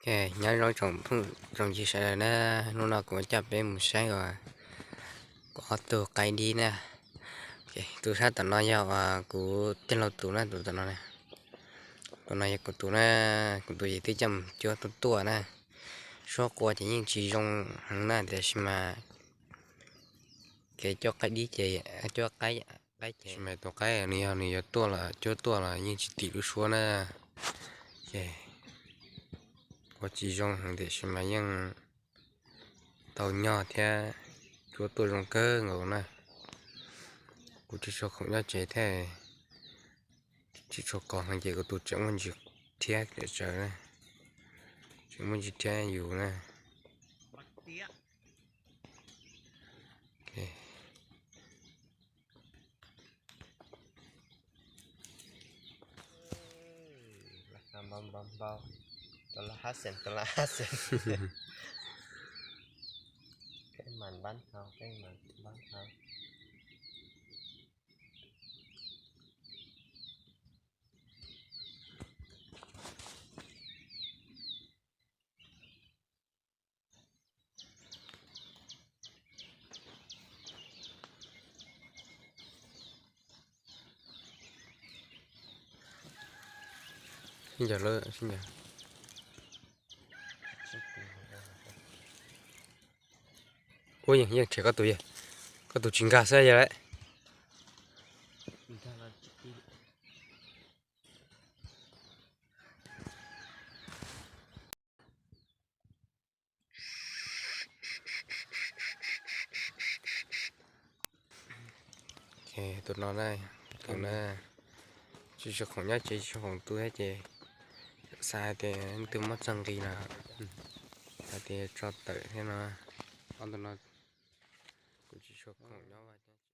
Nyob zoo tsoom phooj tsoom ywg sawv daws na, hnub no kuv coj peb mus saib uas kuv ob tug qaib dib na. Tus sab tom no yog uas kuv tij laug tus na, tus tom no, tus no yog kuv tus na, kuv tus ces twb coj mus cuab tuaj tuaj na. Suab qua ces yeej tsis zoo heev na, tiam sis mas kev cuab qaib dib ces, cuab qaib, qaib ces, sis mas tus qaib nws yog nws yuav tuaj los cuab tuaj los yeej tsis tim lub suab na. Ces qua tsis zoo heev tiam sis mas yeej tau nyog thiab, cuab tuaj zoo kawg nkaus na. Kuv tsis tshua khoom nyob tsev thiab, tsis tshua kos heev ces kuv tus tseem muaj ntsis thiab, tseem muaj ntsis thiab yus na. Sib ncaws lawm, sib ncaws. Ua yeej, yeej rhe koj tus yog, koj tus tsis nkag xwb yog lawm. Tus no na, tus na, tsis tshua khoom nyob tsev, tsis tshua khoom tu thiab ces xav hais tias leej twg muab txog nqi los hais tias tso tawm thiab no. Ob tus no kuv tsis tshua khoom nyob vaj